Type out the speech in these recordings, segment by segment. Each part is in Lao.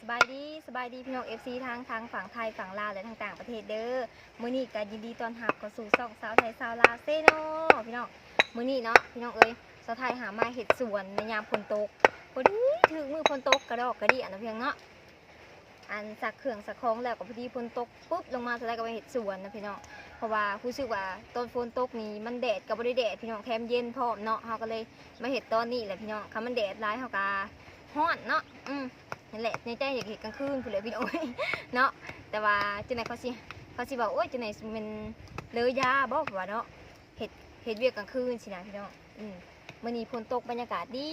ສະບາຍດີ ສະບາຍດີພີ່ນ້ອງ ເອັຟຊີ ທັງທາງຝັ່ງໄທ ຝັ່ງລາວ ແລະ ທາງຕ່າງປະເທດເດີ. ມື້ນີ້ກໍຍິນດີຕ້ອນຮັບເຂົ້າສູ່ຊ່ອງສາວໄທຊາວລາວເຊໂນ ພີ່ນ້ອງ. ມື້ນີ້ເນາະ ພີ່ນ້ອງເອີຍ ສາວໄທຫາມາເຮັດສວນໃນຍາມຝົນຕົກ ພໍດີຖືກມື້ຝົນຕົກກະດອກກະເດຍເນາະ ພີ່ນ້ອງເນາະ. ອັນຊັກເຄື່ອງຊັກຂອງແລ້ວກໍພໍດີຝົນຕົກປຶບລົງມາ ສາວໄທກໍມາເຮັດສວນນະພີ່ນ້ອງ ເພາະວ່າຮູ້ສຶກວ່າຕອນຝົນຕົກນີ້ມັນແດດກໍບໍ່ໄດ້ແດດພີ່ນ້ອງ ແຖມເຢັນພ້ອມເນາະ ເຮົາກໍເລີຍມາເຮັດຕອນນີ້ແຫຼະພີ່ນ້ອງ. ຄັນມັນແດດຫຼາຍເຮົາກໍຮ້ອນເນາະ ອືມ ນັ້ນແຫຼະ ໃນໃຈຢາກເຮັດກາງຄືນພຸ້ນແຫຼະພີ່ນ້ອງເອີຍເນາະ. ແຕ່ວ່າຈັ່ງໃດເຂົາຊິ ເຂົາຊິວ່າ ໂອ້ຍ ຈັ່ງໃດ ແມ່ນເລີຍຢາບໍ່ ເຂົາວ່າເນາະ ເຮັດ ເຮັດວຽກກາງຄືນຊີ້ນະພີ່ນ້ອງ. ອືມ ມື້ນີ້ຝົນຕົກບັນຍາກາດດີ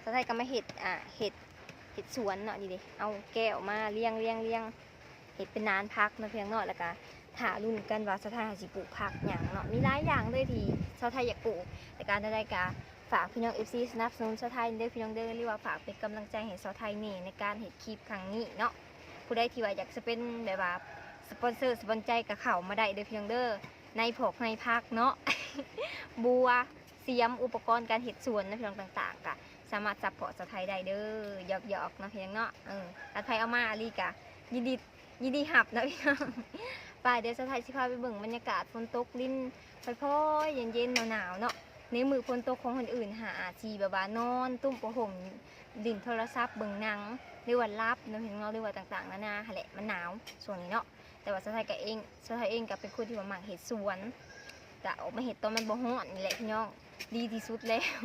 ໆ ສາວໄທກໍມາເຮັດ ອ່າ ເຮັດ ເຮັດສວນເນາະ ນີ້ເດ້ ເອົາແກ້ວມາລຽງໆໆ ເຮັດເປັນນານຜັກເນາະພີ່ນ້ອງເນາະ. ແລ້ວກະຖ້າລຸ້ນກັນວ່າສາວໄທຊິປູກຜັກຫຍັງເນາະ ມີຫຼາຍຢ່າງເລີຍທີ່ສາວໄທຢາກປູກ. ແຕ່ການໃດໆກະຝາກພີ່ນ້ອງເອັຟຊີສະໜັບສະໜູນສາວໄທເດີພີ່ນ້ອງເດີ ຫຼືວ່າຝາກເປັນກຳລັງໃຈໃຫ້ສາວໄທແດ່ໃນການເຮັດຄລິບຄັ້ງນີ້ເນາະ. ຜູ້ໃດທີ່ວ່າຢາກຈະເປັນແບບວ່າສະປອນເຊີສະປອນໃຈກໍເຂົ້າມາໄດ້ເດີພີ່ນ້ອງເດີ ໃນຜອກໃນຜັກເນາະ ບົວ ສຽມ ອຸປະກອນການເຮັດສວນເນາະ ພີ່ນ້ອງ ຕ່າງໆ ກະສາມາດຊັບພອດສາວໄທໄດ້ເດີ ຫຍອກໆ ເນາະ ພີ່ນ້ອງເນາະ. ເອີ ຄັນໃຜເອົາມາອີ່ຫຼີກະຍິນດີ ຍິນດີຮັບເນາະ ພີ່ນ້ອງ. ໄປ ດຽວສາວໄທຊິພາໄປເບິ່ງບັນຍາກາດຝົນຕົກລິນ ຜ່ອຍໆ ເຢັນໆ ໜາວໆ ເນາະ. ໃນມື້ຝົນຕົກຂອງຄົນອື່ນຫາອາດຊິແບບວ່ານອນຕຸ້ມຜ້າຫົ່ມ ຫຼິ້ນໂທລະສັບ ເບິ່ງໜັງ ຫຼືວ່າຫຼັບເນາະ ພີ່ນ້ອງເນາະ ຫຼືວ່າຕ່າງໆ ນານາຫັ້ນແຫຼະ ມັນໜາວຊ່ວງນີ້ເນາະ. ແຕ່ວ່າສາວໄທກໍເອງ ສາວໄທເອງກໍເປັນຄົນທີ່ວ່າມັກເຮັດສວນ ກໍອອກມາເຮັດຕອນມັນບໍ່ຮ້ອນນີ້ແຫຼະພີ່ນ້ອງ ດີທີ່ສຸດແລ້ວ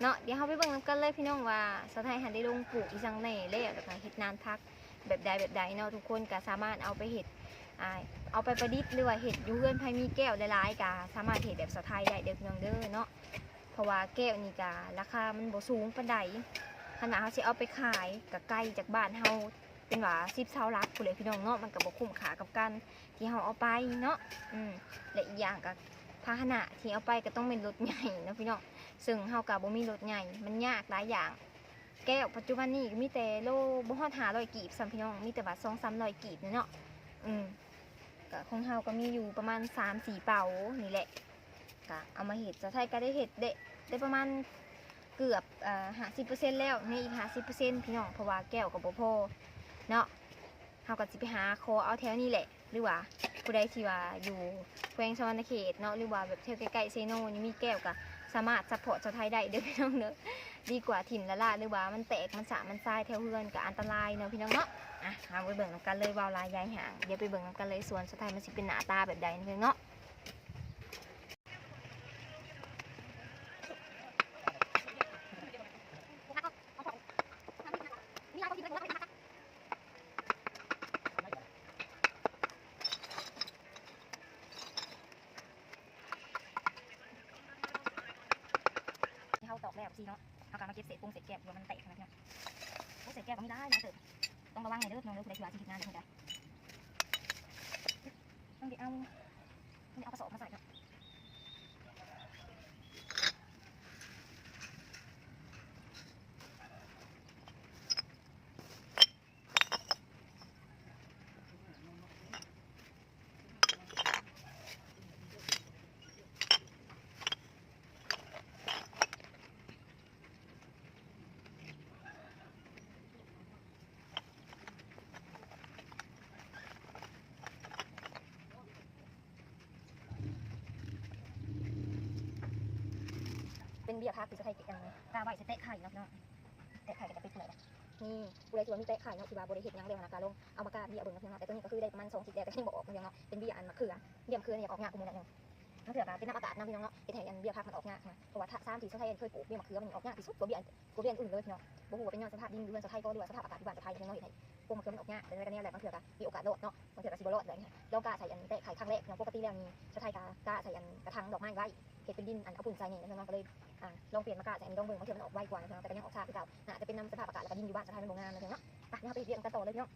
ເນາະ. ດຽວເຮົາໄປເບິ່ງນຳກັນເລີຍພີ່ນ້ອງວ່າສາວໄທຫັ້ນໄດ້ລົງປູກອີ່ຫຍັງແດ່ແລ້ວ ແລ້ວກໍເຮັດນານຜັກແບບໃດແບບໃດເນາະ. ທຸກຄົນກໍສາມາດເອົາໄປເຮັດ ອ່າ ເອົາໄປປະດິດ ຫຼືວ່າເຮັດຢູ່ເຮືອນໃຜມີແກ້ວຫຼາຍໆ ກໍສາມາດເຮັດແບບສາວໄທໄດ້ເດີພີ່ນ້ອງເດີເນາະ. ເພາະວ່າແກ້ວນີ້ກະລາຄາມັນບໍ່ສູງປານໃດ ຄັນວ່າເຮົາຊິເອົາໄປຂາຍກະໄກຈາກບ້ານເຮົາເປັນວ່າສິບຊາວຫຼັກພຸ້ນແຫຼະພີ່ນ້ອງເນາະ ມັນກະບໍ່ຄຸ້ມຄ່າກັບການທີ່ເຮົາເອົາໄປເນາະ. ອືມ ແລະ ອີກຢ່າງກະພາຫະນະທີ່ເອົາໄປກະຕ້ອງແມ່ນລົດໃຫຍ່ເນາະພີ່ນ້ອງ ເຊິ່ງເຮົາກະບໍ່ມີລົດໃຫຍ່ ມັນຍາກຫຼາຍຢ່າງ. ແກ້ວປັດຈຸບັນນີ້ກະມີແຕ່ໂລບໍ່ຮອດຫ້າຮ້ອຍກີບຊ້ຳພີ່ນ້ອງ ມີແຕ່ວ່າສອງສາມຮ້ອຍກີບນີ້ເນາະ. ອືມ ກະຂອງເຮົາກະມີຢູ່ປະມານສາມສີ່ເປົານີ້ແຫຼະ ກະເອົາມາເຮັດ ສາວໄທກະໄດ້ເຮັດໄດ້ ໄດ້ປະມານເກືອບ ເອີ ຫ້າສິບເປີເຊັນແລ້ວ ຍັງອີກຫ້າສິບເປີເຊັນພີ່ນ້ອງ ເພາະວ່າແກ້ວກະບໍ່ພໍເນາະ. ເຮົາກະຊິໄປຫາຂໍເອົາແຖວນີ້ແຫຼະ ຫຼືວ່າຜູ້ໃດທີ່ວ່າຢູ່ແຂວງສະຫວັນນະເຂດເນາະ ຫຼືວ່າແບບແຖວໃກ້ໆເຊໂນນີ້ມີແກ້ວກະສາມາດຊັບພອດສາວໄທໄດ້ເດີພີ່ນ້ອງເດີ. ດີກວ່າຖິ້ມລະລະ ຫຼືວ່າມັນແຕກ ມັນສະ ມັນຊາຍແຖວເຮືອນກະອັນຕະລາຍເນາະພີ່ນ້ອງເນາະ. ອ່ະ ເຮົາໄປເບິ່ງນຳກັນເລີຍ ເວົ້າຫຼາຍຢາຍຫາງ ດຽວໄປເບິ່ງນຳກັນເລີຍ ສວນສາວໄທມັນຊິເປັນໜ້າຕາແບບໃດເນາະ. ເຮົາຕອກແລ້ວຊີ້ເນາະ ເຮົາກະມາເກັບເສດປົງເສດແກ້ວທີ່ວ່າມັນແຕກຫັ້ນນະພີ່ນ້ອງ. ໂອ້ ເສດແກ້ວກະມີຫຼາຍຫຼາຍເຕີບ ຕ້ອງລະວັງແດ່ເດີພີ່ນ້ອງເດີ ຜູ້ໃດທີ່ວ່າຊິເຮັດງານແບບນີ້ກະ ຕ້ອງໄດ້ເອົາ ຕ້ອງໄດ້ເອົາກະສອບມາໃສ່ເນາະ. ເປັນເບ້ຍຜັກທີ່ສາວໄທ ອັນ ກ້າໄວ້ໃສ່ແຕະໄຂ່ເນາະພີ່ນ້ອງ ແຕະໄຂ່ກະຈະເປັນເປື່ອຍ. ນີ້ ຜູ້ໃດທີ່ວ່າມີແຕະໄຂ່ເນາະ ທີ່ວ່າບໍ່ໄດ້ເຮັດຫຍັງແລ້ວຫັ້ນນະ ກະລອງເອົາມາກ້າເບ້ຍເບິ່ງເນາະພີ່ນ້ອງເນາະ. ແຕ່ໂຕນີ້ກະຄືໄດ້ປະມານສອງທິດແລ້ວ ກະຍັງບໍ່ອອກເນາະພີ່ນ້ອງເນາະ. ເປັນເບ້ຍ ອັນ ໝາກເຂືອ ເບ້ຍໝາກເຂືອນີ້ອອກຍາກກວ່າໝູ່ໜ້ອຍໜຶ່ງ ບາງເທື່ອກະເປັນນຳອາກາດນຳພີ່ນ້ອງເນາະ ເຮັດໃຫ້ ອັນ ເບ້ຍຜັກມັນອອກຍາກນະ. ເພາະວ່າ ສາມ ທີ່ສາວໄທເຄີຍປູກ ເບ້ຍໝາກເຂືອມັນອອກຍາກທີ່ສຸດກວ່າເບ້ຍ ກວ່າເບ້ຍອັນອື່ນເລີຍພີ່ນ້ອງ. ບໍ່ຮູ້ວ່າເປັນຍ້ອນສະພາບດິນ ຫຼືວ່າສາວໄທກໍ ຫຼືວ່າສະພາບອາກາດຢູ່ບ້ານສາວໄທພີ່ນ້ອງເນາະ ເຮັດໃຫ້ ພວກໝາກເຂືອມັນອອກຍາກ ແຕ່ໃດກະແນວແຫຼະ ບາງເທື່ອກະມີໂອກາດລອດເນາະ ບາງເທື່ອກະຊິບໍ່ລອດເລີຍ. ລອງກ້າໃສ່ ອັນ ແຕະໄຂ່ຄັ້ງແລກເນາະ. ປົກກະຕິແລ້ວນີ້ສາວໄທກະກ້າໃສ່ ອັນ ກະຖັງດອກໄມ້ໄວ້ ເຮັດເປັນດິນ ອັນ ເອົາປຸ້ນໃສ່ນີ້ນະພີ່ນ້ອງ ກະເລີຍ ອ່າ ລອງປ່ຽນມາກ້າໃສ່ອັນນີ້ລອງເບິ່ງ ບາງເທື່ອມັນອອກໄວກວ່ານະພີ່ນ້ອງ ແຕ່ກະຍັງອອກຊ້າຄືເກົ່າ. ໜ້າຈະເປັນນຳສະພາບອາກາດ ແລະກະດິນຢູ່ບ້ານສາວໄທມັນບໍ່ງາມນະພີ່ນ້ອງເນາະ. ໄປ ດຽວເຮົາໄປເຮັດວຽກນຳກັນຕໍ່ເລີຍພີ່ນ້ອງ.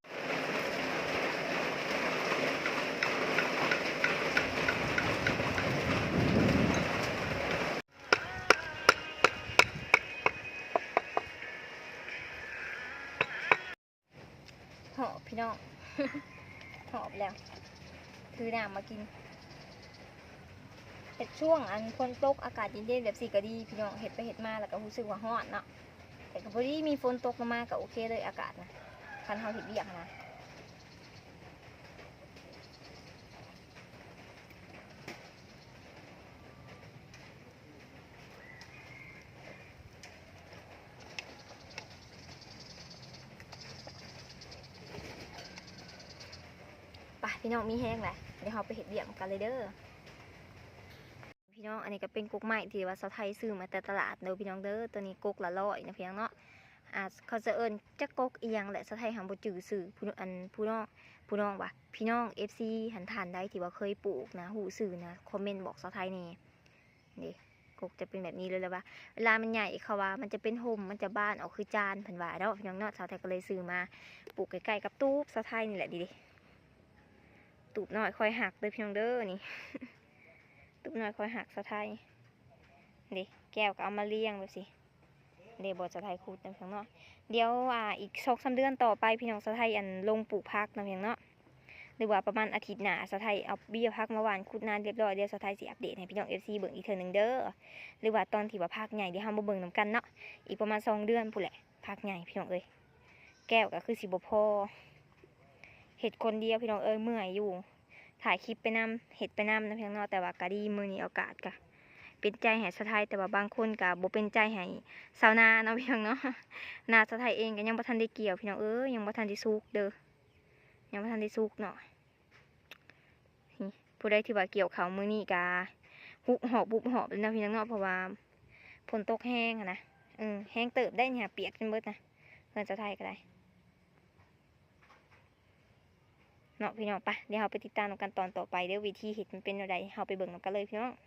ຫອບພີ່ນ້ອງ ຫອບແລ້ວ ຖືນ້ຳມາກິນ. ເຮັດຊ່ວງ ອັນ ຝົນຕົກ ອາກາດເຢັນໆແບບຊີ້ກະດີພີ່ນ້ອງ ເຮັດໄປເຮັດມາແລ້ວກະຮູ້ສຶກວ່າຮ້ອນເນາະ. ແຕ່ ກໍພໍດີມີຝົນຕົກລົງມາກໍໂອເຄເລີຍອາກາດນະ ຄັນເຮົາເຮັດວຽກນະ. ໄປ ພີ່ນ້ອງ ມີແຮງແຫຼະ ດຽວເຮົາໄປເຮັດວຽກນຳກັນເລີຍເດີ. ພີ່ນ້ອງ ອັນນີ້ກໍເປັນກົກໄມ້ທີ່ວ່າສາວໄທຊື້ມາແຕ່ຕະຫຼາດເດີພີ່ນ້ອງເດີ. ໂຕນີ້ກົກລະຮ້ອຍນະພີ່ນ້ອງເນາະ. ອ່າ ເຂົາຈະເອີ້ນຈັກກົກອີ່ຫຍັງແຫຼະ ສາວໄທຫັ້ນບໍ່ຈື່ຊື່. ຜູ້ ອັນ ຜູ້ນ້ອງ ຜູ້ນ້ອງວ່າ ພີ່ນ້ອງເອັຟຊີຫັ້ນ ທ່ານໃດທີ່ວ່າເຄີຍປູກນະ ຮູ້ຊື່ນະ ຄອມເມັນບອກສາວໄທແດ່. ນີ້ ກົກຈະເປັນແບບນີ້ເລີຍ ລະວ່າເວລາມັນໃຫຍ່ ເຂົາວ່າມັນຈະເປັນຮົ່ມ ມັນຈະບານອອກຄືຈານ ເພິ່ນວ່າເນາະ ພີ່ນ້ອງເນາະ. ສາວໄທກໍເລີຍຊື້ມາປູກໃກ້ໆກັບຕູບສາວໄທນີ້ແຫຼະ. ນີ້ເດ້ ຕູບນ້ອຍຄອຍຮັກເດີພີ່ນ້ອງເດີ ນີ້ ຕູບນ້ອຍຄອຍຮັກສາວໄທ. ນີ້ເດ້ ແກ້ວກໍເອົາມາລຽງແບບຊີ້. ເດ້ ບໍ່ສາວໄທຂຸດນຳພີ່ນ້ອງເນາະ. ດຽວ ອ່າ ອີກສອງສາມເດືອນຕໍ່ໄປ ພີ່ນ້ອງ ສາວໄທ ອັນ ລົງປູກຜັກນຳພີ່ນ້ອງເນາະ ຫຼືວ່າປະມານອາທິດໜ້າ ສາວໄທເອົາເບ້ຍຜັກມາຫວ່ານ ຂຸດນາຮຽບຮ້ອຍ. ດຽວສາວໄທຊິອັບເດດໃຫ້ພີ່ນ້ອງເອັຟຊີເບິ່ງອີກເທື່ອໜຶ່ງເດີ ຫຼືວ່າຕອນທີ່ວ່າຜັກໃຫຍ່ ດຽວເຮົາມາເບິ່ງນຳກັນເນາະ. ອີກປະມານສອງເດືອນພຸ້ນແຫຼະ ຜັກໃຫຍ່ ພີ່ນ້ອງເອີຍ. ແກ້ວກໍຄືຊິບໍ່ພໍ ເຮັດຄົນດຽວ ພີ່ນ້ອງເອີຍ ເມື່ອຍຢູ່. ຖ່າຍຄລິບໄປນຳ ເຮັດໄປນຳນະພີ່ນ້ອງເນາະ. ແຕ່ວ່າກໍດີ ມື້ນີ້ໂອກາດກໍເປັນໃຈໃຫ້ສາວໄທ ແຕ່ວ່າບາງຄົນກໍບໍ່ເປັນໃຈໃຫ້ຊາວນາເນາະພີ່ນ້ອງເນາະ. ນາສາວໄທເອງກໍຍັງບໍ່ທັນໄດ້ກ່ຽວ ພີ່ນ້ອງເອີຍ ຍັງບໍ່ທັນໄດ້ສຸກເດີ ຍັງບໍ່ທັນໄດ້ສຸກເນາະ. ນີ້ ຜູ້ໃດທີ່ວ່າກ່ຽວເຂົ້າມື້ນີ້ກໍຮຸບຫອບ ຮຸບຫອບເລີຍນະພີ່ນ້ອງເນາະ ເພາະວ່າຝົນຕົກແຮງຫັ້ນນະ. ເອີ ແຮງເຕີບໄດ໋ນີ້ ປຽກຈົນເບິດນະ ເຮືອນສາວໄທກໍໄດ້. ເນາະພີ່ນ້ອງ ໄປ ດຽວເຮົາໄປຕິດຕາມນຳກັນຕອນຕໍ່ໄປເດີ ວິທີເຮັດມັນເປັນແນວໃດ ເຮົາໄປເບິ່ງນຳກັນເລີຍພີ່ນ້ອງ. ເ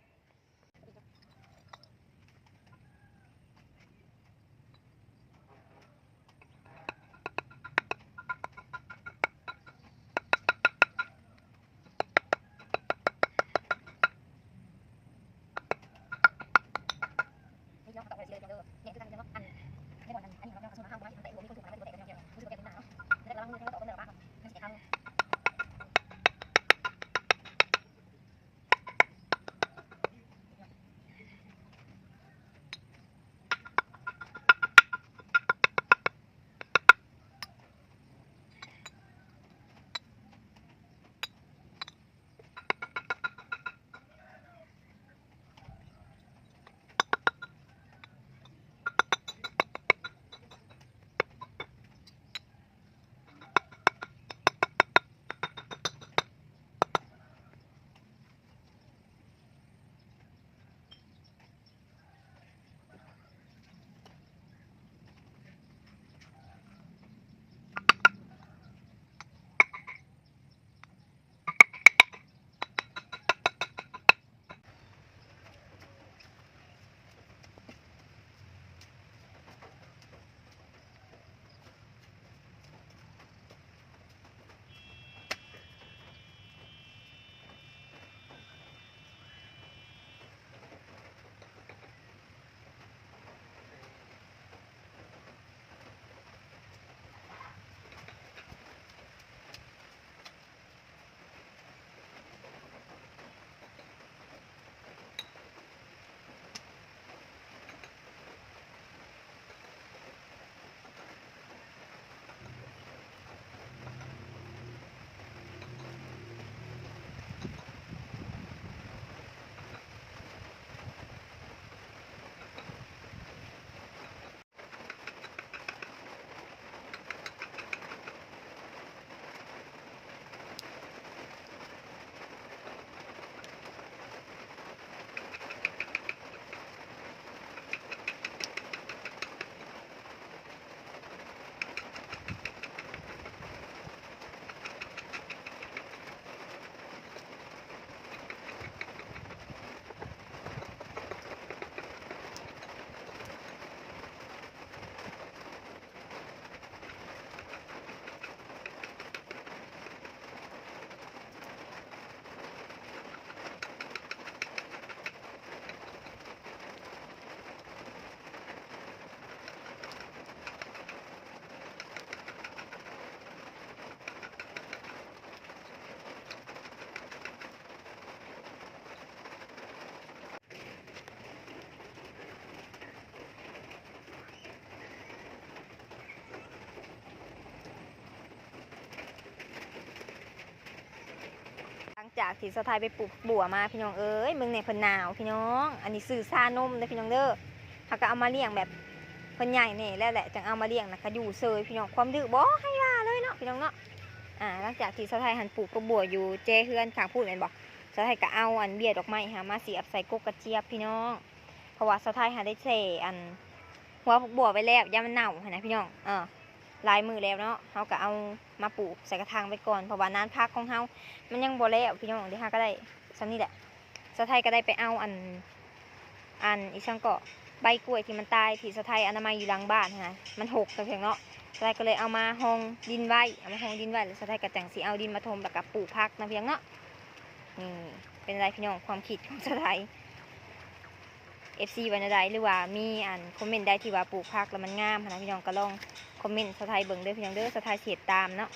ທີ່ສາວໄທໄປປູກບົວມາພີ່ນ້ອງເອີຍ ເບິ່ງແດ່ເພິ່ນໜາວພີ່ນ້ອງ. ອັນນີ້ຊື່ຊານົມເດີພີ່ນ້ອງເດີ. ເຮົາກໍເອົາມາລ້ຽງແບບເພິ່ນໃຫຍ່ແດ່ແລ້ວແຫຼະ ຈັ່ງເອົາມາລ້ຽງນະ ກໍຢູ່ເຊີຍພີ່ນ້ອງ. ຄວາມດື້ບໍ່ໃຫ້ວ່າເລີຍເນາະພີ່ນ້ອງເນາະ. ອາ ຫຼັງຈາກທີ່ສາວໄທຫັ້ນປູກບົວຢູ່ແຈເຮືອນຂ້າງພຸ້ນແມ່ນບໍ່? ສາວໄທກໍເອົາອັນເບ້ຍດອກໄມ້ຫາມາສຽບໃສ່ກົກກະຈຽບພີ່ນ້ອງ. ເພາະວ່າສາວໄທຫັ້ນໄດ້ແຊ່ອັນຫົວຜັກບົວໄວ້ແລ້ວ ຢ້ານມັນເນົ່າຫັ້ນນະພີ່ນ້ອງ. ເອີ ຫຼາຍມື້ແລ້ວເນາະ ເຮົາກໍເອົາມາປູກໃສ່ກະຖາງໄວ້ກ່ອນ ເພາະວ່ານານຜັກຂອງເຮົາມັນຍັງບໍ່ແລ້ວພີ່ນ້ອງ. ເດ ເຮົາກໍໄດ້ສ່ຳນີ້ແຫຼະ. ສາວໄທກໍໄດ້ໄປເອົາອັນ ອັນອີ່ຫຍັງເກາະ ໃບກ້ວຍທີ່ມັນຕາຍ ທີ່ສາວໄທອະນາໄມຢູ່ຫຼັງບ້ານຫັ້ນນະ ມັນຫົກເນາະພີ່ນ້ອງເນາະ. ສາວໄທກໍເລີຍເອົາມາຮອງດິນໄວ້ ເອົາມາຮອງດິນໄວ້ ແລ້ວສາວໄທກໍຈັ່ງຊິເອົາດິນມາຖົມ ແລ້ວກໍປູກຜັກເນາະພີ່ນ້ອງເນາະ. ນີ້ ເປັນໃດພີ່ນ້ອງ ຄວາມຄິດຂອງສາວໄທ? ເອັຟຊີວ່າແນວໃດ ຫຼືວ່າມີອັນຄອມເມັນໃດທີ່ວ່າປູກຜັກແລ້ວມັນງາມຫັ້ນນະພີ່ນ້ອງ ກໍລອງຄອມເມັນສາວໄທເບິ່ງເດີພີ່ນ້ອງເດີ. ສາວໄທຊິເຮັດຕາມເນາະ.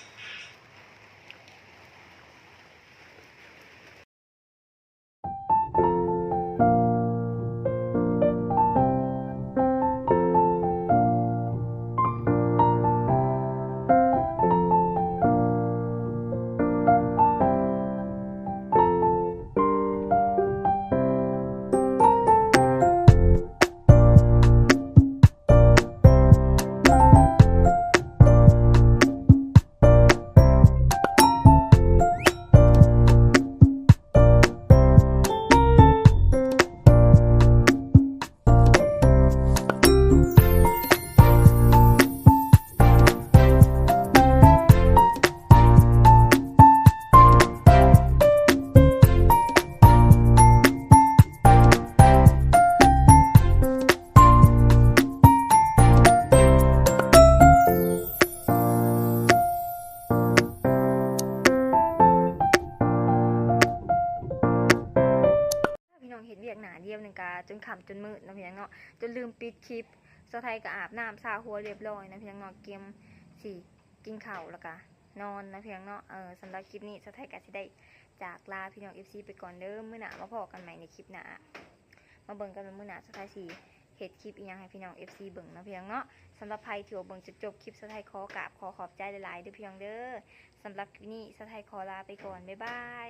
ພີ່ນ້ອງ ເຮັດວຽກໜ້າດຽວໜຶ່ງກະຈົນຄ່ຳຈົນມືດເນາະພີ່ນ້ອງເນາະ ຈົນລືມປິດຄລິບ. ສາວໄທກໍອາບນ້ຳຊາຫົວຮຽບຮ້ອຍເນາະພີ່ນ້ອງເນາະ ກຽມຊິກິນເຂົ້າແລ້ວກະນອນເນາະພີ່ນ້ອງເນາະ. ເອີ ສຳລັບຄລິບນີ້ສາວໄທກໍຊິໄດ້ຈາກລາພີ່ນ້ອງເອັຟຊີໄປກ່ອນເດີ. ມື້ໜ້າມາພໍ້ກັນໃໝ່ໃນຄລິບໜ້າ ມາເບິ່ງກັນວ່າມື້ໜ້າສາວໄທຊິເຮັດຄລິບອີ່ຫຍັງໃຫ້ພີ່ນ້ອງເອັຟຊີເບິ່ງເນາະພີ່ນ້ອງເນາະ. ສຳລັບໃຜທີ່ວ່າເບິ່ງຈົນຈົບຄລິບ ສາວໄທຂໍກາບຂໍຂອບໃຈຫຼາຍໆເດີພີ່ນ້ອງເດີ. ສຳລັບຄລິບນີ້ສາວໄທຂໍລາໄປກ່ອນ ບາຍບາຍ.